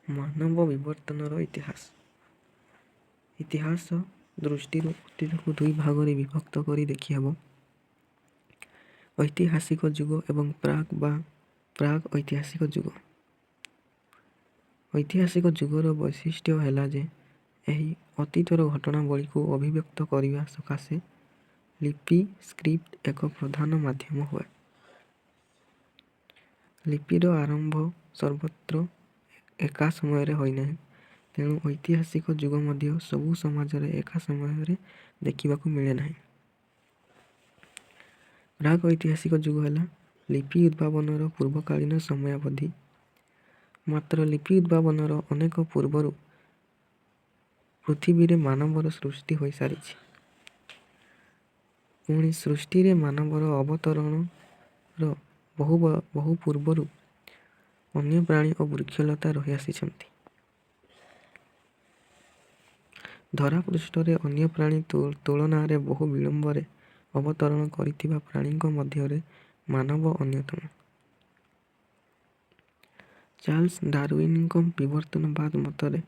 ମାନବ ବିବର୍ତ୍ତନର ଇତିହାସ। ଇତିହାସ ଦୃଷ୍ଟିରୁ ଅତୀତକୁ ଦୁଇ ଭାଗରେ ବିଭକ୍ତ କରି ଦେଖିହେବ। ଐତିହାସିକ ଯୁଗ ଏବଂ ପ୍ରାକ୍ ବା ପ୍ରାକ୍ ଐତିହାସିକ ଯୁଗ। ଐତିହାସିକ ଯୁଗର ବୈଶିଷ୍ଟ୍ୟ ହେଲା ଯେ ଏହି ଅତୀତର ଘଟଣାବଳୀକୁ ଅଭିବ୍ୟକ୍ତ କରିବା ସକାଶେ ଲିପି ସ୍କ୍ରିପ୍ଟ ଏକ ପ୍ରଧାନ ମାଧ୍ୟମ ହୁଏ। ଲିପିର ଆରମ୍ଭ ସର୍ବତ୍ର ଏକା ସମୟରେ ହୋଇନାହିଁ। ତେଣୁ ଐତିହାସିକ ଯୁଗ ମଧ୍ୟ ସବୁ ସମାଜରେ ଏକା ସମୟରେ ଦେଖିବାକୁ ମିଳେ ନାହିଁ। ପ୍ରାକ୍ ଐତିହାସିକ ଯୁଗ ହେଲା ଲିପି ଉଦ୍ଭାବନର ପୂର୍ବକାଳୀନ ସମୟାବଧି। ମାତ୍ର ଲିପି ଉଦ୍ଭାବନର ଅନେକ ପୂର୍ବରୁ ପୃଥିବୀରେ ମାନବର ସୃଷ୍ଟି ହୋଇସାରିଛି। ପୁଣି ସୃଷ୍ଟିରେ ମାନବର ଅବତରଣର ବହୁ ବହୁ ପୂର୍ବରୁ ଅନ୍ୟ ପ୍ରାଣୀ ଓ ବୃକ୍ଷଲତା ରହିଆସିଛନ୍ତି। ଧରାପୃଷ୍ଠରେ ଅନ୍ୟ ପ୍ରାଣୀ ତୁଳନାରେ ବହୁ ବିଳମ୍ବରେ ଅବତରଣ କରିଥିବା ପ୍ରାଣୀଙ୍କ ମଧ୍ୟରେ ମାନବ ଅନ୍ୟତମ। ଚାର୍ଲସ ଡାରଉଇନଙ୍କ ବିବର୍ତ୍ତନବାଦ ମତରେ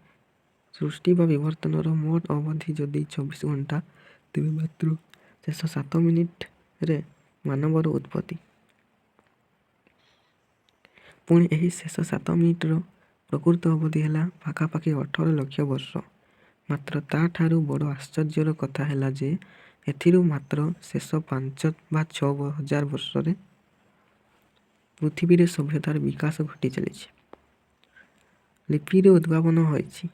ସୃଷ୍ଟି ବା ବିବର୍ତ୍ତନର ମୋଟ ଅବଧି ଯଦି 24 ଘଣ୍ଟା, ତେବେ ମାତ୍ର ଶେଷ 7 ମିନିଟରେ ମାନବର ଉତ୍ପତ୍ତି। ପୁଣି ଏହି ଶେଷ 7 ମିନିଟର ପ୍ରକୃତ ଅବଧି ହେଲା ପାଖାପାଖି 18 ଲକ୍ଷ ବର୍ଷ। ମାତ୍ର ତା'ଠାରୁ ବଡ଼ ଆଶ୍ଚର୍ଯ୍ୟର କଥା ହେଲା ଯେ ଏଥିରୁ ମାତ୍ର ଶେଷ 5 ବା 6 ହଜାର ବର୍ଷରେ ପୃଥିବୀରେ ସଭ୍ୟତାର ବିକାଶ ଘଟିଚାଲିଛି। ଲିପିର ଉଦ୍ଭାବନ ହୋଇଛି।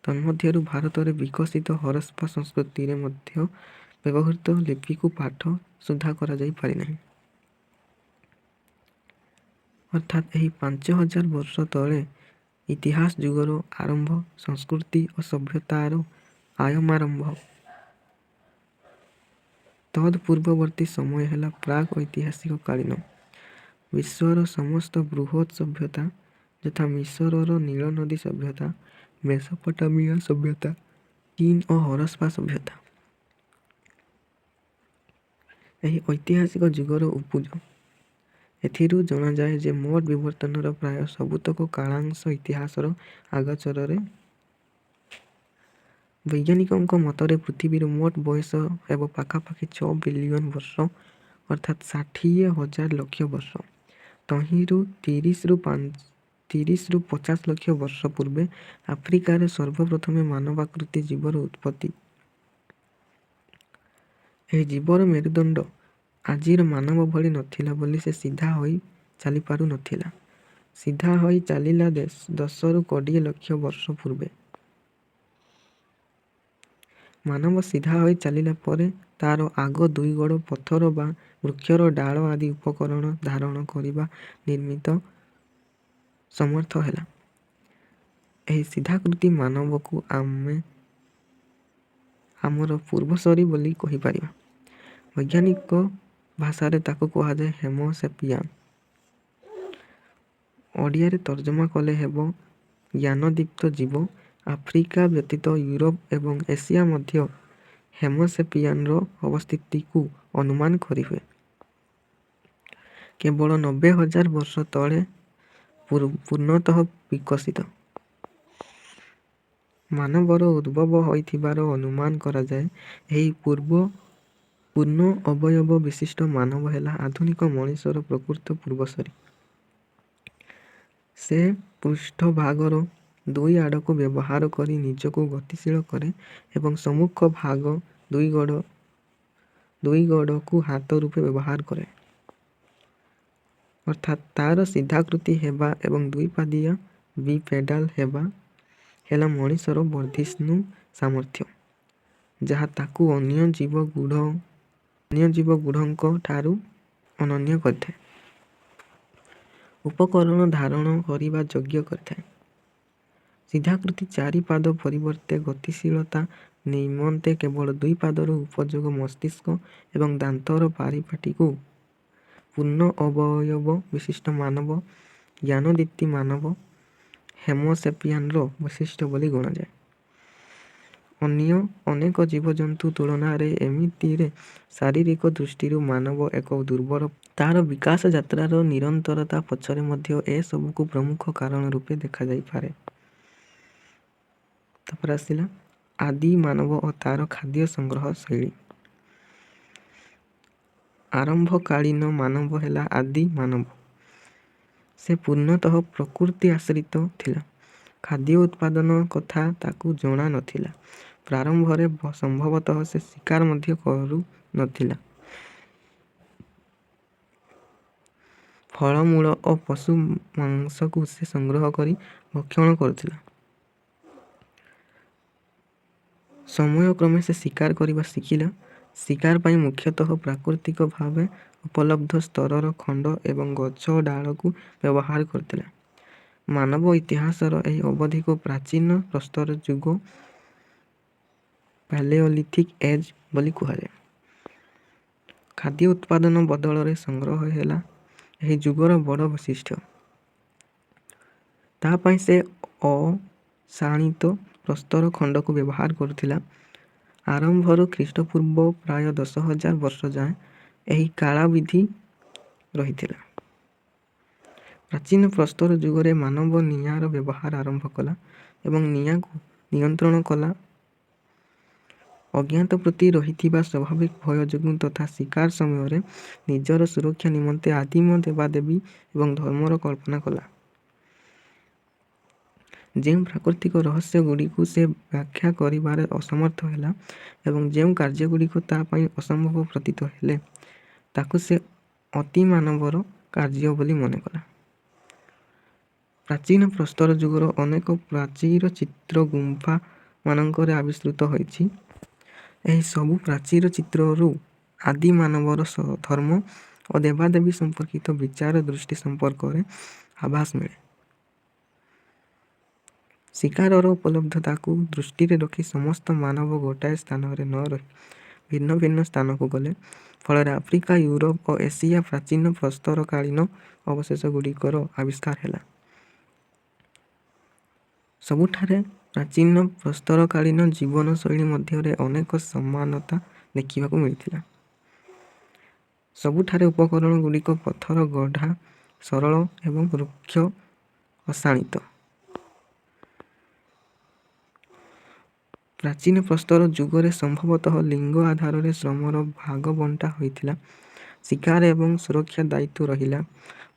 ତନ୍ମଧ୍ୟରୁ ଭାରତରେ ବିକଶିତ ହରପ୍ପା ସଂସ୍କୃତିରେ ମଧ୍ୟ ବ୍ୟବହୃତ ଲିପିକୁ ପାଠ ସୁଦ୍ଧା କରାଯାଇ ପାରିନାହିଁ। ଅର୍ଥାତ୍ ଏହି 5000 ବର୍ଷ ତଳେ ଇତିହାସ ଯୁଗର ଆରମ୍ଭ, ସଂସ୍କୃତି ଓ ସଭ୍ୟତାର ଆୟମାରମ୍ଭ। ତଦ୍-ପୂର୍ବବର୍ତ୍ତୀ ସମୟ ହେଲା ପ୍ରାକ୍ ଐତିହାସିକ କାଳୀନ। ବିଶ୍ୱର ସମସ୍ତ ବୃହତ୍ ସଭ୍ୟତା, ଯଥା ମିଶରର ନୀଳନଦୀ ସଭ୍ୟତା, ମେସୋପଟାମିଆ ସଭ୍ୟତା, ଚୀନ ଓ ହରପ୍ପା ସଭ୍ୟତା, ଏହି ଐତିହାସିକ ଯୁଗର ଉପୁଜ। ଏଥିରୁ ଜଣାଯାଏ ଯେ ମୋଟ ବିବର୍ତ୍ତନର ପ୍ରାୟ ସବୁତକ କାଳାଂଶ ଇତିହାସର ଆଗୋଚରରେ। ବୈଜ୍ଞାନିକଙ୍କ ମତରେ ପୃଥିବୀର ମୋଟ ବୟସ ହେବ ପାଖାପାଖି 6 ବିଲିୟନ ବର୍ଷ ଅର୍ଥାତ୍ 60 ହଜାର ଲକ୍ଷ ବର୍ଷ। ତହିଁରୁ 30ରୁ 50 ଲକ୍ଷ ବର୍ଷ ପୂର୍ବେ ଆଫ୍ରିକାରେ ସର୍ବପ୍ରଥମେ ମାନବାକୃତି ଜୀବର ଉତ୍ପତ୍ତି। ଏହି ଜୀବର ମେରୁଦଣ୍ଡ ଆଜିର ମାନବ ଭଳି ନଥିଲା ବୋଲି ସେ ସିଧା ହୋଇ ଚାଲିପାରୁ ନଥିଲା। ସିଧା ହୋଇ ଚାଲିଲା 10ରୁ 20 ଲକ୍ଷ ବର୍ଷ ପୂର୍ବେ। ମାନବ ସିଧା ହୋଇ ଚାଲିଲା ପରେ ତା'ର ଆଗ ଦୁଇ ଗୋଡ଼ ପଥର ବା ବୃକ୍ଷର ଡାଳ ଆଦି ଉପକରଣ ଧାରଣ କରିବା ନିମିତ୍ତ ସମର୍ଥ ହେଲା। ଏହି ସିଧାକୃତି ମାନବକୁ ଆମେ ଆମର ପୂର୍ବସୂରୀ ବୋଲି କହିପାରିବା। ବୈଜ୍ଞାନିକ ଭାଷାରେ ତାକୁ କୁହାଯାଏ ହୋମୋ ସେପିଆନ। ଓଡ଼ିଆରେ ତର୍ଜମା କଲେ ହେବ ଜ୍ଞାନଦୀପ୍ତ ଜୀବ। ଆଫ୍ରିକା ବ୍ୟତୀତ ୟୁରୋପ ଏବଂ ଏସିଆ ମଧ୍ୟ ହୋମୋସେପିଆନର ଅବସ୍ଥିତିକୁ ଅନୁମାନ କରିହୁଏ। କେବଳ 90 ହଜାର ବର୍ଷ ତଳେ ପୂର୍ଣ୍ଣତଃ ବିକଶିତ ମାନବର ଉଦ୍ଭବ ହୋଇଥିବାର ଅନୁମାନ କରାଯାଏ। ଏହି ପୂର୍ଣ୍ଣ ଅବୟବ ବିଶିଷ୍ଟ ମାନବ ହେଲା ଆଧୁନିକ ମଣିଷର ପ୍ରକୃତ ପୂର୍ବସୂରୀ। ସେ ପୃଷ୍ଠଭାଗର ଦୁଇ ଆଡ଼କୁ ବ୍ୟବହାର କରି ନିଜକୁ ଗତିଶୀଳ କରେ ଏବଂ ସମ୍ମୁଖ ଭାଗ ଦୁଇ ଗୋଡ଼କୁ ହାତ ରୂପେ ବ୍ୟବହାର କରେ। ଅର୍ଥାତ୍ ତା'ର ସିଧାକୃତି ହେବା ଏବଂ ଦୁଇପାଦିଆ ବିପେଡାଲ ହେବା ହେଲା ମଣିଷର ବର୍ଦ୍ଧିଷ୍ଣୁ ସାମର୍ଥ୍ୟ, ଯାହା ତାକୁ ଅନ୍ୟ ଜୀବଗୂଢ଼ଙ୍କଠାରୁ ଅନନ୍ୟ କରିଥାଏ। ଉପକରଣ ଧାରଣ କରିବା ଯୋଗ୍ୟ କରିଥାଏ। ସିଧାକୃତି ଚାରି ପାଦ ପରିବର୍ତ୍ତେ ଗତିଶୀଳତା ନିମନ୍ତେ କେବଳ ଦୁଇ ପାଦର ଉପଯୋଗ ମସ୍ତିଷ୍କ ଏବଂ ଦାନ୍ତର ପରିପାଟୀକୁ ପୂର୍ଣ୍ଣ ଅବୟବ ବିଶିଷ୍ଟ ମାନବ ଜ୍ଞାନଦୀପ୍ତି ମାନବ ହୋମୋସେପିଆନର ବୈଶିଷ୍ଟ୍ୟ ବୋଲି ଗଣାଯାଏ। ଅନ୍ୟ ଅନେକ ଜୀବଜନ୍ତୁ ତୁଳନାରେ ଏମିତିରେ ଶାରୀରିକ ଦୃଷ୍ଟିରୁ ମାନବ ଏକ ଦୁର୍ବଳ। ତା'ର ବିକାଶଯାତ୍ରାର ନିରନ୍ତରତା ପଛରେ ମଧ୍ୟ ଏସବୁକୁ ପ୍ରମୁଖ କାରଣ ରୂପେ ଦେଖାଯାଇପାରେ। ତାପରେ ଆସିଲା ଆଦି ମାନବ ଓ ତା'ର ଖାଦ୍ୟ ସଂଗ୍ରହ ଶୈଳୀ। ଆରମ୍ଭକାଳୀନ ମାନବ ହେଲା ଆଦି ମାନବ। ସେ ପୂର୍ଣ୍ଣତଃ ପ୍ରକୃତି ଆଶ୍ରିତ ଥିଲା। ଖାଦ୍ୟ ଉତ୍ପାଦନ କଥା ତାକୁ ଜଣା ନ ଥିଲା। ପ୍ରାରମ୍ଭରେ ସମ୍ଭବତଃ ସେ ଶିକାର ମଧ୍ୟ କରୁ ନ ଥିଲା। ଫଳମୂଳ ଓ ପଶୁ ମାଂସକୁ ସେ ସଂଗ୍ରହ କରି ଭକ୍ଷଣ କରୁଥିଲା। ସମୟକ୍ରମେ ସେ ଶିକାର କରିବା ଶିଖିଲା। ଶିକାର ପାଇଁ ମୁଖ୍ୟତଃ ପ୍ରାକୃତିକ ଭାବେ ଉପଲବ୍ଧ ସ୍ତରର ଖଣ୍ଡ ଏବଂ ଗଛ ଡାଳକୁ ବ୍ୟବହାର କରୁଥିଲା। ମାନବ ଇତିହାସର ଏହି ଅବଧିକୁ ପ୍ରାଚୀନ ପ୍ରସ୍ତର ଯୁଗ, Palaeolithic Age, ବୋଲି କୁହାଯାଏ। ଖାଦ୍ୟ ଉତ୍ପାଦନ ବଦଳରେ ସଂଗ୍ରହ ହେଲା ଏହି ଯୁଗର ବଡ଼ ବୈଶିଷ୍ଟ୍ୟ। ତା ପାଇଁ ସେ ଅଶାଣିତ ପ୍ରସ୍ତର ଖଣ୍ଡକୁ ବ୍ୟବହାର କରୁଥିଲା। ଆରମ୍ଭରୁ ଖ୍ରୀଷ୍ଟପୂର୍ବ ପ୍ରାୟ 10,000 ବର୍ଷ ଯାଏଁ ଏହି କାଳାବଧି ରହିଥିଲା। ପ୍ରାଚୀନ ପ୍ରସ୍ତର ଯୁଗରେ ମାନବ ନିଆଁର ବ୍ୟବହାର ଆରମ୍ଭ କଲା ଏବଂ ନିଆଁକୁ ନିୟନ୍ତ୍ରଣ କଲା। ଅଜ୍ଞାତ ପ୍ରତି ରହିଥିବା ସ୍ୱାଭାବିକ ଭୟ ଯୋଗୁଁ ତଥା ଶିକାର ସମୟରେ ନିଜର ସୁରକ୍ଷା ନିମନ୍ତେ ଆଦିମ ଦେବାଦେବୀ ଏବଂ ଧର୍ମର କଳ୍ପନା କଲା। ଯେଉଁ ପ୍ରାକୃତିକ ରହସ୍ୟଗୁଡ଼ିକୁ ସେ ବ୍ୟାଖ୍ୟା କରିବାରେ ଅସମର୍ଥ ହେଲା ଏବଂ ଯେଉଁ କାର୍ଯ୍ୟଗୁଡ଼ିକ ତା ପାଇଁ ଅସମ୍ଭବ ପ୍ରତୀତ ହେଲେ, ତାକୁ ସେ ଅତିମାନବର କାର୍ଯ୍ୟ ବୋଲି ମନେକଲା। ପ୍ରାଚୀନ ପ୍ରସ୍ତର ଯୁଗର ଅନେକ ପ୍ରାଚୀର ଚିତ୍ର ଗୁମ୍ଫାମାନଙ୍କରେ ଆବିଷ୍କୃତ ହୋଇଛି। ଏହି ସବୁ ପ୍ରାଚୀର ଚିତ୍ରରୁ ଆଦି ମାନବର ଧର୍ମ ଓ ଦେବାଦେବୀ ସମ୍ପର୍କିତ ବିଚାର ଦୃଷ୍ଟି ସମ୍ପର୍କରେ ଆଭାସ ମିଳେ। ଶିକାରର ଉପଲବ୍ଧତାକୁ ଦୃଷ୍ଟିରେ ରଖି ସମସ୍ତ ମାନବ ଗୋଟାଏ ସ୍ଥାନରେ ନ ରହି ଭିନ୍ନ ଭିନ୍ନ ସ୍ଥାନକୁ ଗଲେ। ଫଳରେ ଆଫ୍ରିକା, ୟୁରୋପ ଓ ଏସିଆ ପ୍ରାଚୀନ ପ୍ରସ୍ତରକାଳୀନ ଅବଶେଷଗୁଡ଼ିକର ଆବିଷ୍କାର ହେଲା। ସବୁଠାରେ ପ୍ରାଚୀନ ପ୍ରସ୍ତରକାଳୀନ ଜୀବନଶୈଳୀ ମଧ୍ୟରେ ଅନେକ ସମାନତା ଦେଖିବାକୁ ମିଳିଥିଲା। ସବୁଠାରେ ଉପକରଣଗୁଡ଼ିକ ପଥର ଗଢ଼ା, ସରଳ ଏବଂ ରୁକ୍ଷ ଅଶାଣିତ। ପ୍ରାଚୀନ ପ୍ରସ୍ତର ଯୁଗରେ ସମ୍ଭବତଃ ଲିଙ୍ଗ ଆଧାରରେ ଶ୍ରମର ଭାଗବଣ୍ଟା ହୋଇଥିଲା। ଶିକାର ଏବଂ ସୁରକ୍ଷା ଦାୟିତ୍ୱ ରହିଲା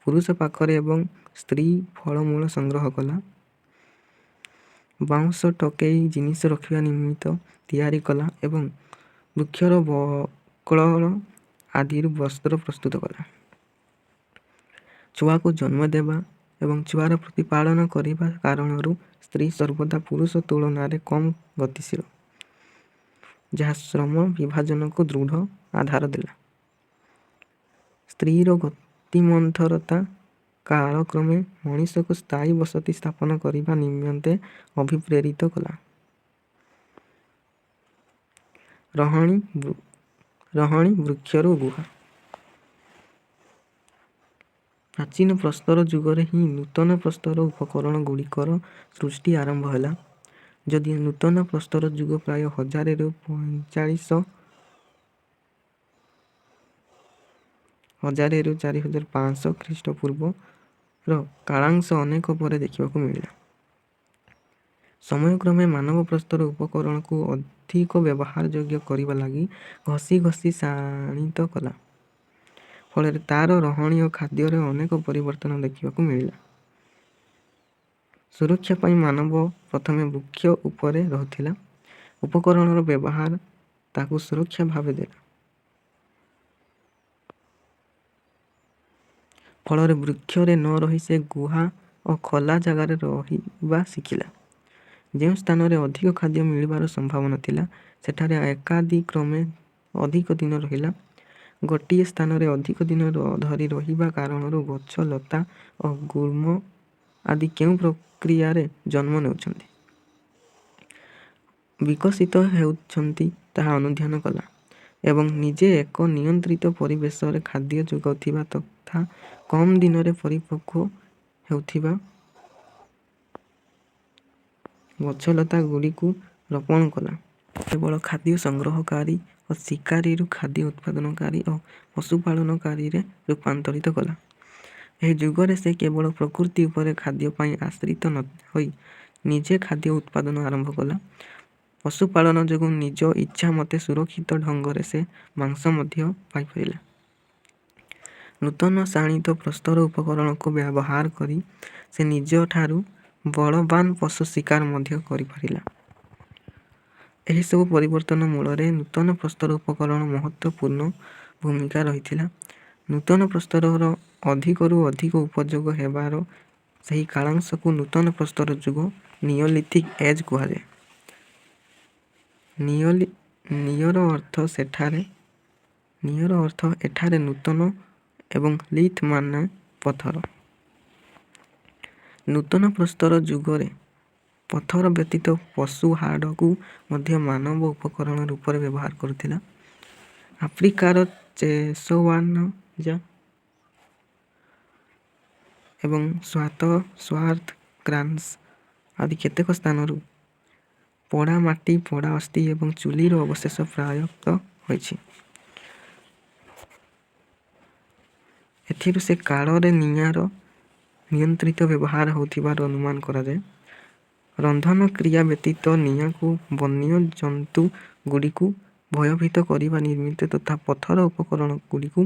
ପୁରୁଷ ପାଖରେ ଏବଂ ସ୍ତ୍ରୀ ଫଳମୂଳ ସଂଗ୍ରହ କଲା, ବାଉଁଶ ଟୋକେଇ ଜିନିଷ ରଖିବା ନିମିତ୍ତ ତିଆରି କଲା ଏବଂ ବୃକ୍ଷର ବକ୍କଳ ଆଦିରୁ ବସ୍ତ୍ର ପ୍ରସ୍ତୁତ କଲା। ଛୁଆକୁ ଜନ୍ମ ଦେବା ଏବଂ ଛୁଆର ପ୍ରତିପାଳନ କରିବା କାରଣରୁ ସ୍ତ୍ରୀ ସର୍ବଦା ପୁରୁଷ ତୁଳନାରେ କମ୍ ଗତିଶୀଳ, ଯାହା ଶ୍ରମ ବିଭାଜନକୁ ଦୃଢ଼ ଆଧାର ଦେଲା। ସ୍ତ୍ରୀର ଗତିମନ୍ଥରତା କାଳକ୍ରମେ ମଣିଷକୁ ସ୍ଥାୟୀ ବସତି ସ୍ଥାପନ କରିବା ନିମନ୍ତେ ଅଭିପ୍ରେରିତ କଲା। ରହଣି ବୃକ୍ଷରୁ ଗୁହା। ପ୍ରାଚୀନ ପ୍ରସ୍ତର ଯୁଗରେ ହିଁ ନୂତନ ପ୍ରସ୍ତର ଉପକରଣଗୁଡ଼ିକର ସୃଷ୍ଟି ଆରମ୍ଭ ହେଲା, ଯଦିଓ ନୂତନ ପ୍ରସ୍ତର ଯୁଗ ପ୍ରାୟ ହଜାରେରୁ 4500 ଖ୍ରୀଷ୍ଟପୂର୍ବର କାଳାଂଶ ଅନେକ ପରେ ଦେଖିବାକୁ ମିଳିଲା। ସମୟକ୍ରମେ ମାନବ ପ୍ରସ୍ତର ଉପକରଣକୁ ଅଧିକ ବ୍ୟବହାରଯୋଗ୍ୟ କରିବା ଲାଗି ଘଷି ଘଷି ଶାଣିତ କଲା। ଫଳରେ ତା'ର ରହଣି ଓ ଖାଦ୍ୟରେ ଅନେକ ପରିବର୍ତ୍ତନ ଦେଖିବାକୁ ମିଳିଲା। ସୁରକ୍ଷା ପାଇଁ ମାନବ ପ୍ରଥମେ ବୃକ୍ଷ ଉପରେ ରହୁଥିଲା। ଉପକରଣର ବ୍ୟବହାର ତାକୁ ସୁରକ୍ଷା ଭାବ ଦେଲା। ଫଳରେ ବୃକ୍ଷରେ ନ ରହି ସେ ଗୁହା ଓ ଖୋଲା ଜାଗାରେ ରହିବା ଶିଖିଲା। ଯେଉଁ ସ୍ଥାନରେ ଅଧିକ ଖାଦ୍ୟ ମିଳିବାର ସମ୍ଭାବନା ଥିଲା, ସେଠାରେ ଏକାଦିକ୍ରମେ ଅଧିକ ଦିନ ରହିଲା। ଗୋଟିଏ ସ୍ଥାନରେ ଅଧିକ ଦିନ ଧରି ରହିବା କାରଣରୁ ଗଛ, ଲତା ଓ ଗୁଳ୍ମ ଆଦି କେଉଁ ପ୍ରକ୍ରିୟାରେ ଜନ୍ମ ନେଉଛନ୍ତି, ବିକଶିତ ହେଉଛନ୍ତି, ତାହା ଅନୁଧ୍ୟାନ କଲା ଏବଂ ନିଜେ ଏକ ନିୟନ୍ତ୍ରିତ ପରିବେଶରେ ଖାଦ୍ୟ ଯୋଗାଉଥିବା ତଥା କମ୍ ଦିନରେ ପରିପକ୍ୱ ହେଉଥିବା ଗଛଲତାଗୁଡ଼ିକୁ ରୋପଣ କଲା। କେବଳ ଖାଦ୍ୟ ସଂଗ୍ରହକାରୀ ଓ ଶିକାରୀରୁ ଖାଦ୍ୟ ଉତ୍ପାଦନକାରୀ ଓ ପଶୁପାଳନକାରୀରେ ରୂପାନ୍ତରିତ କଲା। ଏହି ଯୁଗରେ ସେ କେବଳ ପ୍ରକୃତି ଉପରେ ଖାଦ୍ୟ ପାଇଁ ଆଶ୍ରିତ ନ ହୋଇ ନିଜେ ଖାଦ୍ୟ ଉତ୍ପାଦନ ଆରମ୍ଭ କଲା। ପଶୁପାଳନ ଯୋଗୁଁ ନିଜ ଇଚ୍ଛାମତେ ସୁରକ୍ଷିତ ଢଙ୍ଗରେ ସେ ମାଂସ ମଧ୍ୟ ପାଇପାରିଲା। ନୂତନ ଶାଣିତ ପ୍ରସ୍ତର ଉପକରଣକୁ ବ୍ୟବହାର କରି ସେ ନିଜଠାରୁ ବଳବାନ୍ ପଶୁ ଶିକାର ମଧ୍ୟ କରିପାରିଲା। ଏହିସବୁ ପରିବର୍ତ୍ତନ ମୂଳରେ ନୂତନ ପ୍ରସ୍ତର ଉପକରଣର ମହତ୍ତ୍ୱପୂର୍ଣ୍ଣ ଭୂମିକା ରହିଥିଲା। ନୂତନ ପ୍ରସ୍ତରର ଅଧିକରୁ ଅଧିକ ଉପଯୋଗ ହେବାର ସେହି କାଳାଂଶକୁ ନୂତନ ପ୍ରସ୍ତର ଯୁଗ ନିଓଲିଥିକ୍ ଏଜ୍ କୁହାଯାଏ। ନିଓର ଅର୍ଥ ଏଠାରେ ନୂତନ ଏବଂ ଲିଥ୍ ମାନେ ପଥର। ନୂତନ ପ୍ରସ୍ତର ଯୁଗରେ ପଥର ବ୍ୟତୀତ ପଶୁହାଡ଼କୁ ମଧ୍ୟ ମାନବ ଉପକରଣ ରୂପରେ ବ୍ୟବହାର କରୁଥିଲା। ଆଫ୍ରିକାର ଚେସୱାନଜା ଏବଂ ସ୍ୱାର୍ଥକ୍ରାନ୍ସ ଆଦି କେତେକ ସ୍ଥାନରୁ ପୋଡ଼ା ମାଟି, ପୋଡ଼ା ଅସ୍ଥି ଏବଂ ଚୁଲିର ଅବଶେଷ ପ୍ରାପ୍ତ ହୋଇଛି। ଏଥିରୁ ସେ କାଳରେ ନିଆଁର ନିୟନ୍ତ୍ରିତ ବ୍ୟବହାର ହେଉଥିବାର ଅନୁମାନ କରାଯାଏ। ରନ୍ଧନ କ୍ରିୟା ବ୍ୟତୀତ ନିଆଁକୁ ବନ୍ୟ ଜନ୍ତୁଗୁଡ଼ିକୁ ଭୟଭୀତ କରିବା ନିମିତ୍ତ ତଥା ପଥର ଉପକରଣଗୁଡ଼ିକୁ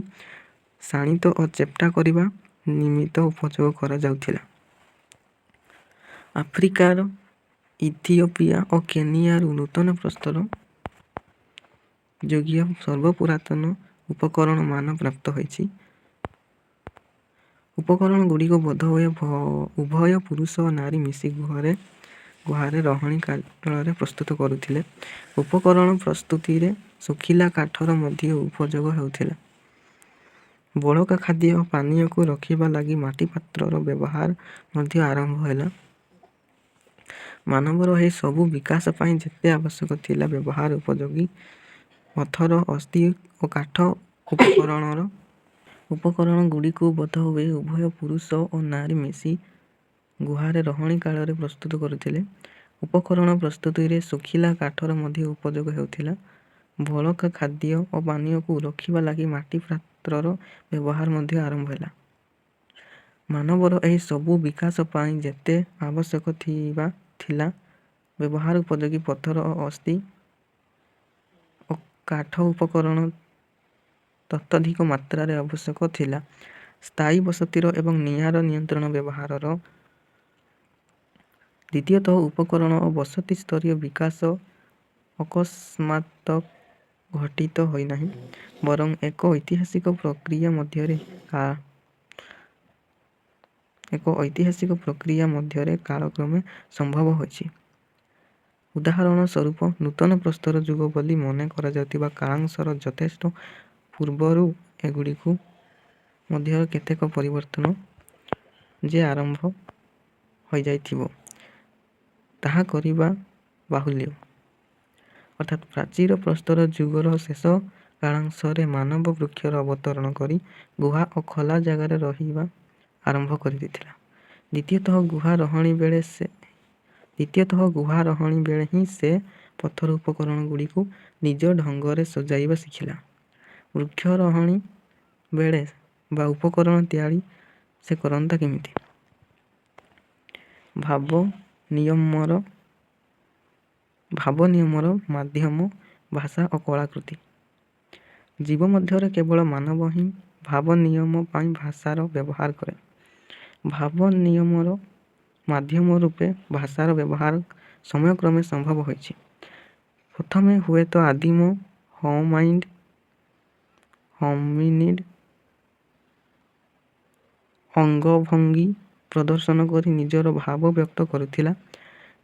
ଶାଣିତ ଓ ଚେପ୍ଟା କରିବା ନିମିତ୍ତ ଉପଯୋଗ କରାଯାଉଥିଲା। ଆଫ୍ରିକାର ଇଥିଓପିଆ ଓ କେନିଆରୁ ନୂତନ ପ୍ରସ୍ତର ଯୁଗୀୟ ସର୍ବପୁରାତନ ଉପକରଣମାନ ପ୍ରାପ୍ତ ହୋଇଛି। ଉପକରଣଗୁଡ଼ିକୁ ବୋଧହୁଏ ଉଭୟ ପୁରୁଷ ଓ ନାରୀ ମିଶି ଗୁହାରେ ରହଣି କାଳରେ ପ୍ରସ୍ତୁତ କରୁଥିଲେ। ଉପକରଣ ପ୍ରସ୍ତୁତିରେ ଶୁଖିଲା କାଠର ମଧ୍ୟ ଉପଯୋଗ ହେଉଥିଲା। ବଳକା ଖାଦ୍ୟ ଓ ପାନୀୟକୁ ରଖିବା ଲାଗି ମାଟିପାତ୍ରର ବ୍ୟବହାର ମଧ୍ୟ ଆରମ୍ଭ ହେଲା। ମାନବର ଏହି ସବୁ ବିକାଶ ପାଇଁ ଯେତେ ଆବଶ୍ୟକ ଥିଲା ବ୍ୟବହାର ଉପଯୋଗୀ ପଥର, ଅସ୍ଥି ଓ କାଠ ଉପକରଣର। ଉପକରଣଗୁଡ଼ିକୁ ବୋଧହୁଏ ଉଭୟ ପୁରୁଷ ଓ ନାରୀ ମିଶି ଗୁହାରେ ରହଣି କାଳରେ ପ୍ରସ୍ତୁତ କରୁଥିଲେ। ଉପକରଣ ପ୍ରସ୍ତୁତିରେ ଶୁଖିଲା କାଠର ମଧ୍ୟ ଉପଯୋଗ ହେଉଥିଲା। ବଳକା ଖାଦ୍ୟ ଓ ପାନୀୟକୁ ରଖିବା ଲାଗି ମାଟିପାତ୍ରର ବ୍ୟବହାର ମଧ୍ୟ ଆରମ୍ଭ ହେଲା। ମାନବର ଏହି ସବୁ ବିକାଶ ପାଇଁ ଯେତେ ଆବଶ୍ୟକ ଥିଲା ବ୍ୟବହାର ଉପଯୋଗୀ ପଥର, ଅସ୍ଥି ଓ କାଠ ଉପକରଣ, ତତୋଧିକ ମାତ୍ରାରେ ଆବଶ୍ୟକ ଥିଲା ସ୍ଥାୟୀ ବସତିର ଏବଂ ନିଆଁର ନିୟନ୍ତ୍ରିତ ବ୍ୟବହାରର। ଦ୍ୱିତୀୟତଃ ଉପକରଣ ଓ ବସତି-ସ୍ତରୀୟ ବିକାଶ ଅକସ୍ମାତ୍ ଘଟିତ ହୋଇନାହିଁ, ବରଂ ଏକ ଐତିହାସିକ ପ୍ରକ୍ରିୟା ମଧ୍ୟରେ କାଳକ୍ରମେ ସମ୍ଭବ ହୋଇଛି। ଉଦାହରଣ ସ୍ୱରୂପ ନୂତନ ପ୍ରସ୍ତର ଯୁଗ ବୋଲି ମନେ କରାଯାଉଥିବା କାଳାଂଶର ଯଥେଷ୍ଟ ପୂର୍ବରୁ ଏଗୁଡ଼ିକ ମଧ୍ୟରେ କେତେକ ପରିବର୍ତ୍ତନ ଯେ ଆରମ୍ଭ ହୋଇଯାଇଥିବ, ତାହା କହିବା ବାହୁଲ୍ୟ। ଅର୍ଥାତ୍ ପ୍ରାଚୀନ ପ୍ରସ୍ତର ଯୁଗର ଶେଷ କାଳାଂଶରେ ମାନବ ବୃକ୍ଷରୁ ଅବତରଣ କରି ଗୁହା ଓ ଖୋଲା ଜାଗାରେ ରହିବା ଆରମ୍ଭ କରିଦେଇଥିଲା। ଦ୍ୱିତୀୟତଃ ଗୁହା ରହଣି ବେଳେ ହିଁ ସେ ପଥର ଉପକରଣଗୁଡ଼ିକୁ ନିଜ ଢଙ୍ଗରେ ସଜାଇବା ଶିଖିଲା। ବୃକ୍ଷରୋହଣି ବେଳେ ବା ଉପକରଣ ତିଆରି ସେ କରନ୍ତା କେମିତି? ଭାବ ବିନିମୟର ମାଧ୍ୟମ ଭାଷା ଓ କଳାକୃତି। ଜୀବ ମଧ୍ୟରେ କେବଳ ମାନବ ହିଁ ଭାବ ବିନିମୟ ପାଇଁ ଭାଷାର ବ୍ୟବହାର କରେ। ଭାବ ବିନିମୟର ମାଧ୍ୟମ ରୂପେ ଭାଷାର ବ୍ୟବହାର ସମୟକ୍ରମେ ସମ୍ଭବ ହୋଇଛି। ପ୍ରଥମେ ହୁଏତ ଆଦିମ ହୋମିନିଡ୍ ଅଙ୍ଗଭଙ୍ଗୀ ପ୍ରଦର୍ଶନ କରି ନିଜର ଭାବ ବ୍ୟକ୍ତ କରୁଥିଲା।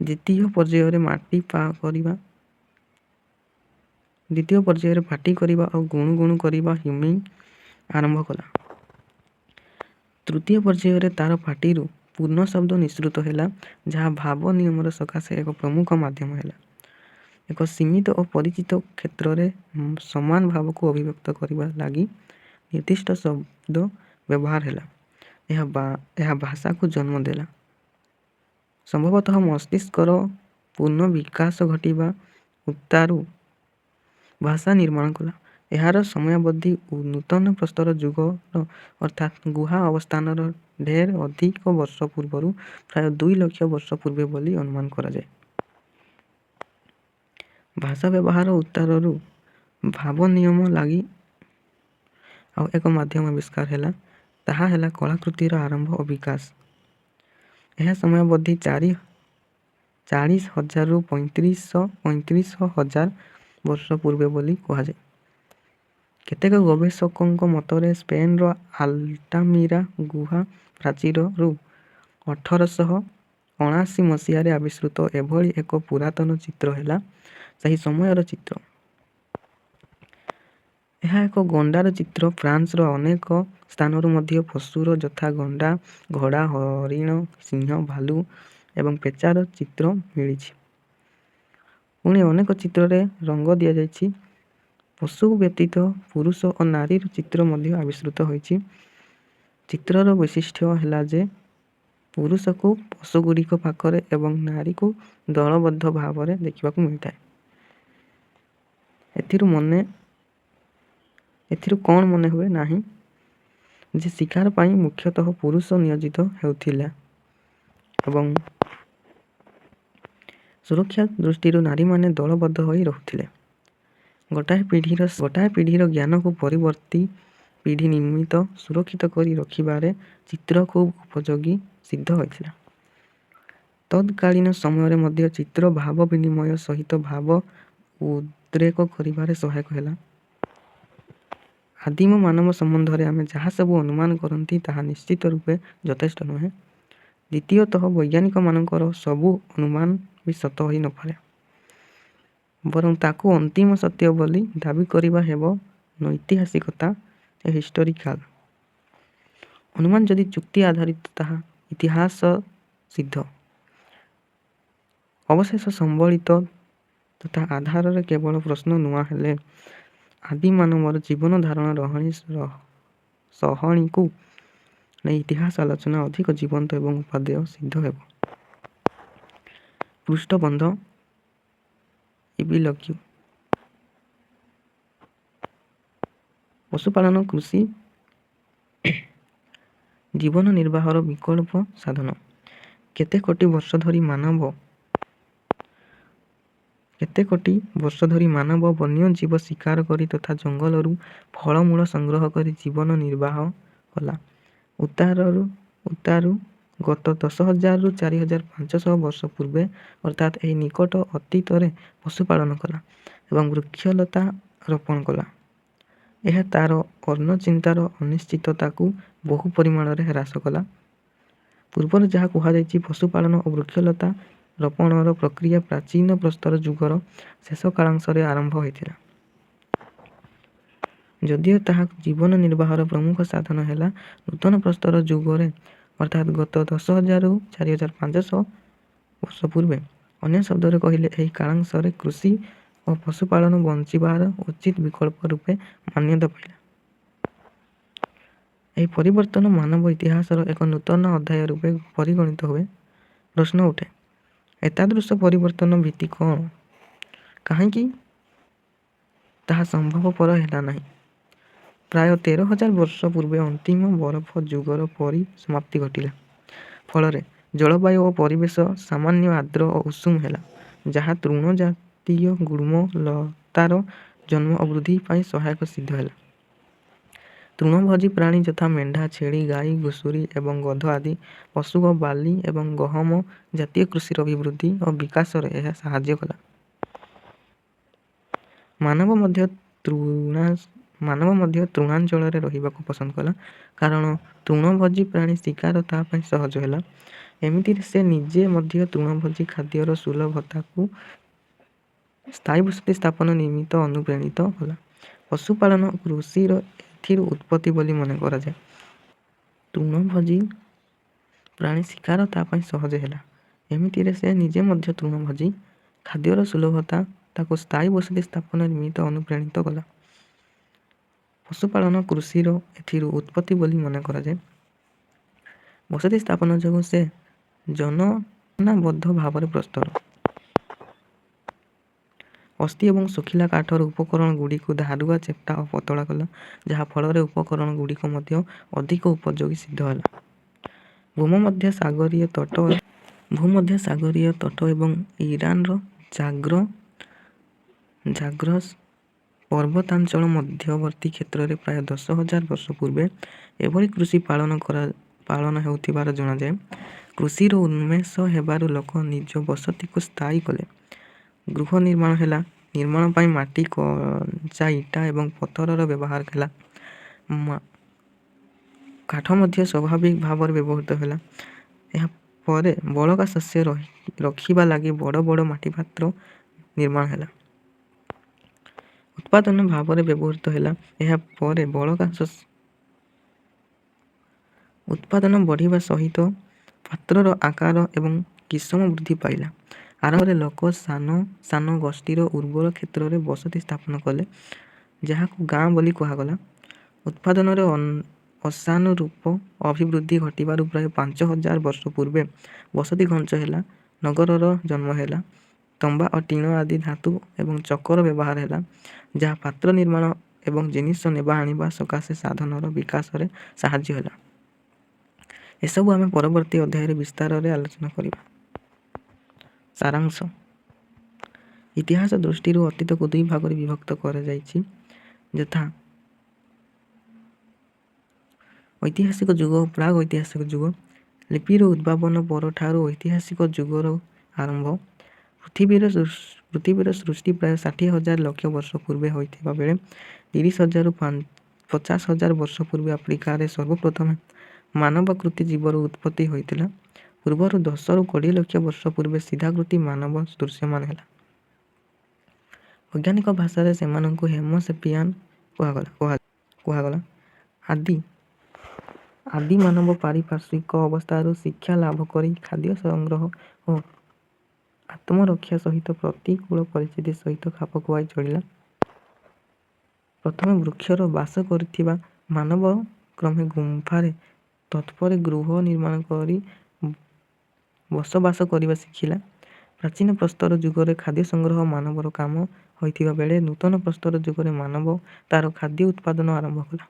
ଦ୍ୱିତୀୟ ପର୍ଯ୍ୟାୟରେ ପାଟି କରିବା ଓ ଗୁଣୁ ଗୁଣୁ କରିବା ହମିଂ ଆରମ୍ଭ କଲା। ତୃତୀୟ ପର୍ଯ୍ୟାୟରେ ତା'ର ପାଟିରୁ ପୂର୍ଣ୍ଣ ଶବ୍ଦ ନିଃସୃତ ହେଲା, ଯାହା ଭାବ ବିନିମୟ ସକାଶେ ଏକ ପ୍ରମୁଖ ମାଧ୍ୟମ ହେଲା। ଏକ ସୀମିତ ଓ ପରିଚିତ କ୍ଷେତ୍ରରେ ସମାନ ଭାବକୁ ଅଭିବ୍ୟକ୍ତ କରିବା ଲାଗି ନିର୍ଦ୍ଦିଷ୍ଟ ଶବ୍ଦ ବ୍ୟବହାର ହେଲା। ଏହା ଭାଷାକୁ ଜନ୍ମ ଦେଲା। ସମ୍ଭବତଃ ମସ୍ତିଷ୍କର ପୂର୍ଣ୍ଣ ବିକାଶ ଘଟିବା ଉତ୍ତାରୁ ଭାଷା ନିର୍ମାଣ କଲା। ଏହାର ସମୟାବଧି ନୂତନ ପ୍ରସ୍ତର ଯୁଗର ଅର୍ଥାତ୍ ଗୁହା ଅବସ୍ଥାନର ଢେର ଅଧିକ ବର୍ଷ ପୂର୍ବରୁ ପ୍ରାୟ 2 ଲକ୍ଷ ବର୍ଷ ପୂର୍ବେ ବୋଲି ଅନୁମାନ କରାଯାଏ। ଭାଷା ବ୍ୟବହାର ଉତ୍ତାରରୁ ଭାବବିନିମୟ ଲାଗି ଆଉ ଏକ ମାଧ୍ୟମ ଆବିଷ୍କାର ହେଲା, ତାହା ହେଲା କଳାକୃତିର ଆରମ୍ଭ ଓ ବିକାଶ। ଏହା ସମୟାବଧି 40 ହଜାରରୁ 35 ହଜାର ବର୍ଷ ପୂର୍ବେ ବୋଲି କୁହାଯାଏ। କେତେକ ଗବେଷକଙ୍କ ମତରେ ସ୍ପେନର ଆଲ୍ଟାମିରା ଗୁହା ପ୍ରାଚୀରରୁ 1879 ମସିହାରେ ଆବିଷ୍କୃତ ଏଭଳି ଏକ ପୁରାତନ ଚିତ୍ର ହେଲା ସେହି ସମୟର ଚିତ୍ର। ଏହା ଏକ ଗଣ୍ଡାର ଚିତ୍ର। ଫ୍ରାନ୍ସର ଅନେକ ସ୍ଥାନରୁ ମଧ୍ୟ ପଶୁର ଯଥା ଗଣ୍ଡା, ଘୋଡ଼ା, ହରିଣ, ସିଂହ, ଭାଲୁ ଏବଂ ପେଚାର ଚିତ୍ର ମିଳିଛି। ପୁଣି ଅନେକ ଚିତ୍ରରେ ରଙ୍ଗ ଦିଆଯାଇଛି। ପଶୁ ବ୍ୟତୀତ ପୁରୁଷ ଓ ନାରୀର ଚିତ୍ର ମଧ୍ୟ ଆବିଷ୍କୃତ ହୋଇଛି। ଚିତ୍ରର ବୈଶିଷ୍ଟ୍ୟ ହେଲା ଯେ ପୁରୁଷକୁ ପଶୁଗୁଡ଼ିକ ପାଖରେ ଏବଂ ନାରୀକୁ ଦଳବଦ୍ଧ ଭାବରେ ଦେଖିବାକୁ ମିଳିଥାଏ। ଏଥିରୁ କଣ ମନେହୁଏ ନାହିଁ ଯେ ଶିକାର ପାଇଁ ମୁଖ୍ୟତଃ ପୁରୁଷ ନିୟୋଜିତ ହେଉଥିଲେ ଏବଂ ସୁରକ୍ଷା ଦୃଷ୍ଟିରୁ ନାରୀମାନେ ଦଳବଦ୍ଧ ହୋଇ ରହୁଥିଲେ। ଗୋଟାଏ ପିଢ଼ିର ଜ୍ଞାନକୁ ପରବର୍ତ୍ତୀ ପିଢ଼ି ନିମିତ୍ତ ସୁରକ୍ଷିତ କରି ରଖିବାରେ ଚିତ୍ର ଖୁବ୍ ଉପଯୋଗୀ ସିଦ୍ଧ ହୋଇଥିଲା। ତତ୍କାଳୀନ ସମୟରେ ମଧ୍ୟ ଚିତ୍ର ଭାବ ବିନିମୟ ସହିତ ଭାବ ଉଦ୍ରେକ କରିବାରେ ସହାୟକ ହେଲା। ଆଦିମ ମାନବ ସମ୍ବନ୍ଧରେ ଆମେ ଯାହାସବୁ ଅନୁମାନ କରନ୍ତି, ତାହା ନିଶ୍ଚିତ ରୂପେ ଯଥେଷ୍ଟ ନୁହେଁ। ଦ୍ୱିତୀୟତଃ ବୈଜ୍ଞାନିକମାନଙ୍କର ସବୁ ଅନୁମାନ ବି ସତ ହୋଇ ନ ପାରେ। ବରଂ ତାକୁ ଅନ୍ତିମ ସତ୍ୟ ବୋଲି ଦାବି କରିବା ହେବ ଅନୈତିହାସିକତା ଏହିଷ୍ଟୋରିକାଲ। ଅନୁମାନ ଯଦି ଯୁକ୍ତି ଆଧାରିତ ତାହା ଇତିହାସସିଦ୍ଧ। ଅବଶେଷ ସମ୍ବଳିତ ତଥା ଆଧାରରେ କେବଳ ପ୍ରଶ୍ନ ନୁଆହେଲେ ଆଦିମାନବର ଜୀବନଧାରଣ ରହଣି ସହଣିକୁ ନେଇ ଇତିହାସ ଆଲୋଚନା ଅଧିକ ଜୀବନ୍ତ ଏବଂ ଉପାଦେୟ ସିଦ୍ଧ ହେବ। ପୃଷ୍ଠବନ୍ଧ ଇବିଲକ୍ୟୁ। ପଶୁପାଳନ କୃଷି ଜୀବନ ନିର୍ବାହର ବିକଳ୍ପ ସାଧନ। କେତେ କୋଟି ବର୍ଷ ଧରି ମାନବ ବନ୍ୟଜୀବ ଶିକାର କରି ତଥା ଜଙ୍ଗଲରୁ ଫଳମୂଳ ସଂଗ୍ରହ କରି ଜୀବନ ନିର୍ବାହ କଲା। ଉତ୍ତାରୁ ଗତ 10,000ରୁ 4500 ବର୍ଷ ପୂର୍ବେ ଅର୍ଥାତ୍ ଏଇ ନିକଟ ଅତୀତରେ ପଶୁପାଳନ କଲା ଏବଂ ବୃକ୍ଷଲତା ରୋପଣ କଲା। ଏହା ତାର ଅନ୍ନଚିନ୍ତାର ଅନିଶ୍ଚିତତାକୁ ବହୁ ପରିମାଣରେ ହ୍ରାସ କଲା। ପୂର୍ବରୁ ଯାହା କୁହାଯାଇଛି, ପଶୁପାଳନ ଓ ବୃକ୍ଷଲତା ରୋପଣର ପ୍ରକ୍ରିୟା ପ୍ରାଚୀନ ପ୍ରସ୍ତର ଯୁଗର ଶେଷ କାଳାଂଶରେ ଆରମ୍ଭ ହୋଇଥିଲା। ଯଦିଓ ତାହା ଜୀବନ ନିର୍ବାହର ପ୍ରମୁଖ ସାଧନ ହେଲା, ନୂତନ ପ୍ରସ୍ତର ଯୁଗରେ ଅର୍ଥାତ୍ ଗତ 10,000ରୁ 4500 ବର୍ଷ ପୂର୍ବେ, ଅନ୍ୟ ଶବ୍ଦରେ କହିଲେ ଏହି କାଳାଂଶରେ କୃଷି ଓ ପଶୁପାଳନ ବଞ୍ଚିବାର ଉଚିତ ବିକଳ୍ପ ରୂପେ ମାନ୍ୟତା ପାଇଲା। ଏହି ପରିବର୍ତ୍ତନ ମାନବ ଇତିହାସର ଏକ ନୂତନ ଅଧ୍ୟାୟ ରୂପେ ପରିଗଣିତ ହୁଏ। ପ୍ରଶ୍ନ ଉଠେ, ଏତାଦୃଶ ପରିବର୍ତ୍ତନର ଭିତ୍ତି କଣ? କାହିଁକି ତାହା ସମ୍ଭବପର ହେଲା ନାହିଁ? ପ୍ରାୟ 13,000 ବର୍ଷ ପୂର୍ବେ ଅନ୍ତିମ ବରଫ ଯୁଗର ପରିସମାପ୍ତି ଘଟିଲା। ଫଳରେ ଜଳବାୟୁ ଓ ପରିବେଶ ସାମାନ୍ୟ ଆର୍ଦ୍ର ଓ ଉଷୁମ ହେଲା, ଯାହା ତୃଣଜାତୀୟ ଗୁଳ୍ମ ଲତାର ଜନ୍ମ ଓ ବୃଦ୍ଧି ପାଇଁ ସହାୟକ ସିଦ୍ଧ ହେଲା। ତୃଣଭୋଜୀ ପ୍ରାଣୀ ଯଥା ମେଣ୍ଢା, ଛେଳି, ଗାଈ, ଘୁଷୁରି ଏବଂ ଗଧ ଆଦି ପଶୁ ଓ ବାର୍ଲି ଏବଂ ଗହମ ଜାତୀୟ କୃଷିର ଅଭିବୃଦ୍ଧି ଓ ବିକାଶରେ ଏହା ସାହାଯ୍ୟ କଲା। ମାନବ ମଧ୍ୟ ତୃଣାଞ୍ଚଳରେ ରହିବାକୁ ପସନ୍ଦ କଲା, କାରଣ ତୃଣଭୋଜୀ ପ୍ରାଣୀ ଶିକାର ତା ପାଇଁ ସହଜ ହେଲା। ଏମିତିରେ ସେ ନିଜେ ମଧ୍ୟ ତୃଣଭୋଜୀ ଖାଦ୍ୟର ସୁଲଭତାକୁ ସ୍ଥାୟୀ ବସତି ସ୍ଥାପନ ନିମିତ୍ତ ଅନୁପ୍ରାଣିତ କଲା। ପଶୁପାଳନ ଓ କୃଷିର ଏଥିରୁ ଉତ୍ପତ୍ତି ବୋଲି ମନେ କରାଯାଏ। ତୃଣଭୋଜୀ ପ୍ରାଣୀ ଶିକାର ତା ପାଇଁ ସହଜ ହେଲା। ଏମିତିରେ ସେ ନିଜେ ମଧ୍ୟ ତୃଣଭୋଜୀ ଖାଦ୍ୟର ସୁଲଭତା ତାକୁ ସ୍ଥାୟୀ ବସତି ସ୍ଥାପନ ନିମିତ୍ତ ଅନୁପ୍ରାଣିତ କଲା। ପଶୁପାଳନ କୃଷିର ଏଥିରୁ ଉତ୍ପତ୍ତି ବୋଲି ମନେ କରାଯାଏ। ବସତି ସ୍ଥାପନ ଯୋଗୁଁ ସେ ଯୋଜନାବଦ୍ଧ ଭାବରେ ପ୍ରସ୍ତର ଅସ୍ଥି ଏବଂ ଶୁଖିଲା କାଠର ଉପକରଣଗୁଡ଼ିକୁ ଧାରୁଆ, ଚେପ୍ଟା ଓ ପତଳା କଲା, ଯାହା ଫଳରେ ଉପକରଣଗୁଡ଼ିକ ମଧ୍ୟ ଅଧିକ ଉପଯୋଗୀ ସିଦ୍ଧ ହେଲା। ଭୂମଧ୍ୟସାଗରୀୟ ତଟ ଭୂମଧ୍ୟସାଗରୀୟ ତଟ ଏବଂ ଇରାନର ଜାଗ୍ରୋସ ପର୍ବତାଞ୍ଚଳ ମଧ୍ୟବର୍ତ୍ତୀ କ୍ଷେତ୍ରରେ ପ୍ରାୟ 10,000 ବର୍ଷ ପୂର୍ବେ ଏଭଳି କୃଷି ପାଳନ ହେଉଥିବାର ଜଣାଯାଏ। କୃଷିର ଉନ୍ମେଷ ହେବାରୁ ଲୋକ ନିଜ ବସତିକୁ ସ୍ଥାୟୀ କଲେ। ଗୃହ ନିର୍ମାଣ ହେଲା। ନିର୍ମାଣ ପାଇଁ ମାଟି, କଞ୍ଚା ଇଟା ଏବଂ ପଥରର ବ୍ୟବହାର ହେଲା। କାଠ ମଧ୍ୟ ସ୍ୱାଭାବିକ ଭାବରେ ବ୍ୟବହୃତ ହେଲା। ଏହା ପରେ ବଳକା ଶସ୍ୟ ରଖିବା ଲାଗି ବଡ଼ ବଡ଼ ମାଟିପାତ୍ର ନିର୍ମାଣ ହେଲା। ଉତ୍ପାଦନ ଭାବରେ ବ୍ୟବହୃତ ହେଲା। ଏହା ପରେ ବଳକା ଉତ୍ପାଦନ ବଢ଼ିବା ସହିତ ପାତ୍ରର ଆକାର ଏବଂ କିସମ ବୃଦ୍ଧି ପାଇଲା। ଆରମ୍ଭରେ ଲୋକ ସାନ ସାନ ଗୋଷ୍ଠୀରେ ଉର୍ବର କ୍ଷେତ୍ରରେ ବସତି ସ୍ଥାପନ କଲେ, ଯାହାକୁ ଗାଁ ବୋଲି କୁହାଗଲା। ଉତ୍ପାଦନରେ ଆଶାନୁରୂପ ଅଭିବୃଦ୍ଧି ଘଟିବାରୁ ପ୍ରାୟ 5,000 ବର୍ଷ ପୂର୍ବେ ବସତି ଘଞ୍ଚ ହେଲା, ନଗରର ଜନ୍ମ ହେଲା। ତମ୍ବା ଓ ଟିଣ ଆଦି ଧାତୁ ଏବଂ ଚକର ବ୍ୟବହାର ହେଲା, ଯାହା ପାତ୍ର ନିର୍ମାଣ ଏବଂ ଜିନିଷ ନେବା ଆଣିବା ସକାଶେ ସାଧନର ବିକାଶରେ ସାହାଯ୍ୟ ହେଲା। ଏସବୁ ଆମେ ପରବର୍ତ୍ତୀ ଅଧ୍ୟାୟରେ ବିସ୍ତାରରେ ଆଲୋଚନା କରିବା। ସାରାଂଶ। ଇତିହାସ ଦୃଷ୍ଟିରୁ ଅତୀତକୁ ଦୁଇ ଭାଗରେ ବିଭକ୍ତ କରାଯାଇଛି, ଯଥା ଐତିହାସିକ ଯୁଗ ଓ ପ୍ରାଗ୍ ଐତିହାସିକ ଯୁଗ। ଲିପିର ଉଦ୍ଭାବନ ପରଠାରୁ ଐତିହାସିକ ଯୁଗର ଆରମ୍ଭ। ପୃଥିବୀର ସୃଷ୍ଟି ପ୍ରାୟ 60,000 ଲକ୍ଷ ବର୍ଷ ପୂର୍ବେ ହୋଇଥିବା ବେଳେ 30,000ରୁ 50,000 ବର୍ଷ ପୂର୍ବେ ଆଫ୍ରିକାରେ ସର୍ବପ୍ରଥମେ ମାନବାକୃତି ଜୀବର ଉତ୍ପତ୍ତି ହୋଇଥିଲା। ପୂର୍ବରୁ 10ରୁ 20 ଲକ୍ଷ ବର୍ଷ ପୂର୍ବେ ସିଧାକୃତି ମାନବ ଦୃଶ୍ୟମାନ ହେଲା। ବୈଜ୍ଞାନିକ ଭାଷାରେ ସେମାନଙ୍କୁ ହୋମୋ ସେପିଆନ କୁହାଗଲା। ଆଦି ମାନବ ପାରିପାର୍ଶ୍ୱିକ ଅବସ୍ଥାରୁ ଶିକ୍ଷା ଲାଭ କରି ଖାଦ୍ୟ ସଂଗ୍ରହ ଓ ଆତ୍ମରକ୍ଷା ସହିତ ପ୍ରତିକୂଳ ପରିସ୍ଥିତି ସହିତ ଖାପ ଖୁଆଇ ଚଳିଲା। ପ୍ରଥମେ ବୃକ୍ଷରେ ବାସ କରୁଥିବା ମାନବ କ୍ରମେ ଗୁମ୍ଫାରେ, ତତ୍ପରେ ଗୃହ ନିର୍ମାଣ କରି ବସବାସ କରିବା ଶିଖିଲା। ପ୍ରାଚୀନ ପ୍ରସ୍ତର ଯୁଗରେ ଖାଦ୍ୟ ସଂଗ୍ରହ ମାନବର କାମ ହୋଇଥିବା ବେଳେ ନୂତନ ପ୍ରସ୍ତର ଯୁଗରେ ମାନବ ତା'ର ଖାଦ୍ୟ ଉତ୍ପାଦନ ଆରମ୍ଭ କଲା।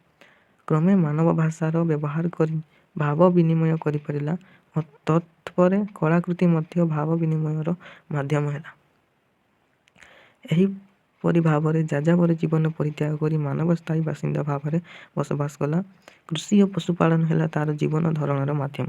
କ୍ରମେ ମାନବ ଭାଷାର ବ୍ୟବହାର କରି ଭାବ ବିନିମୟ କରିପାରିଲା ଓ ତତ୍ପରେ କଳାକୃତି ମଧ୍ୟ ଭାବ ବିନିମୟର ମାଧ୍ୟମ ହେଲା। ଏହିପରି ଭାବରେ ଯାଯାବର ଜୀବନ ପରିତ୍ୟାଗ କରି ମାନବ ସ୍ଥାୟୀ ବାସିନ୍ଦା ଭାବରେ ବସବାସ କଲା। କୃଷି ଓ ପଶୁପାଳନ ହେଲା ତା'ର ଜୀବନ ଧାରଣର ମାଧ୍ୟମ।